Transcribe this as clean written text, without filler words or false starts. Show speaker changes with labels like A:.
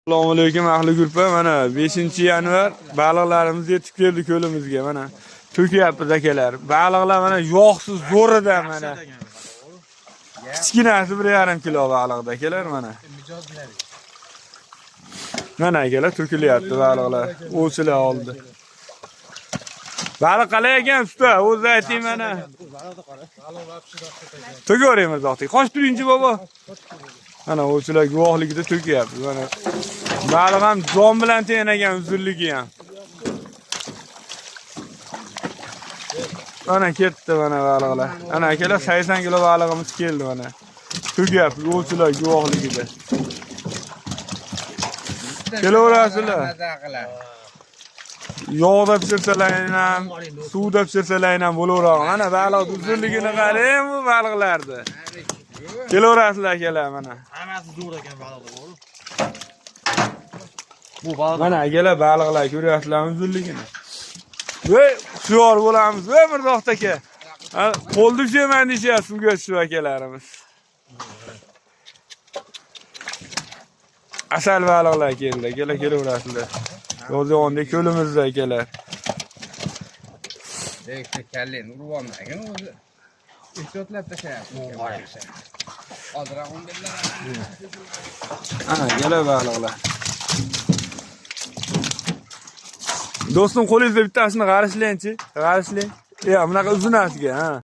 A: Assalomu alaykum ahli gurpa. Mana 5-yanvar baliqlarimiz yetib keldi ko'limizga. Mana to'kyapmiz akalar. Baliqlar mana yog'siz zo'rida mana. Kichkinasi 1,5 kilo baliqda akalar mana. Mana akalar to'kilyapti baliqlar. Ovchilar oldi. Baliq qalay ekan usta? O'zi ayting mana. To'kavering Mirzohid. Qoch turingchi bobo. Mana ovchilar guvohligida to'kyapti. Mana baliq ham jon bilan teng ekan uzunligi ham. Mana ketdi mana baliqlar. Mana akalar 80 kilo balig'imiz keldi mana. To'kyapti ovchilar guvohligida. Kelaverasizlar. Yog'da pishirsalar ham, suvda pishirsalar ham bo'laveradi. Mana baliq uzunligini qarang bu baliqlarni. Kelaverasizlar akalar mana.
B: Hammasi zo'r ekan baliqlar, bo'g'ri. Bu baliq
A: Mana akalar baliqlar ko'ryapsizlarmi uzunligini? Voy, hushyor bo'lamiz, voy Mirzohid aka. Qo'lni ushlayman deyishyapti suvga tushib akalarimiz. Asal baliqlar keldi, akalar kelaverasizlar. Yozyog'ondek ko'limizda akalar.
C: Bekki kalleni urib olmagin o'zi. Ehtiyotlab tashlayapti. Hozir ham 11
A: Ana akalar baliqlar. Do'stim qo'lingizda bittasini g'arishlaychi, g'arishlang. Ya, bunaqa uzunasiga, ha.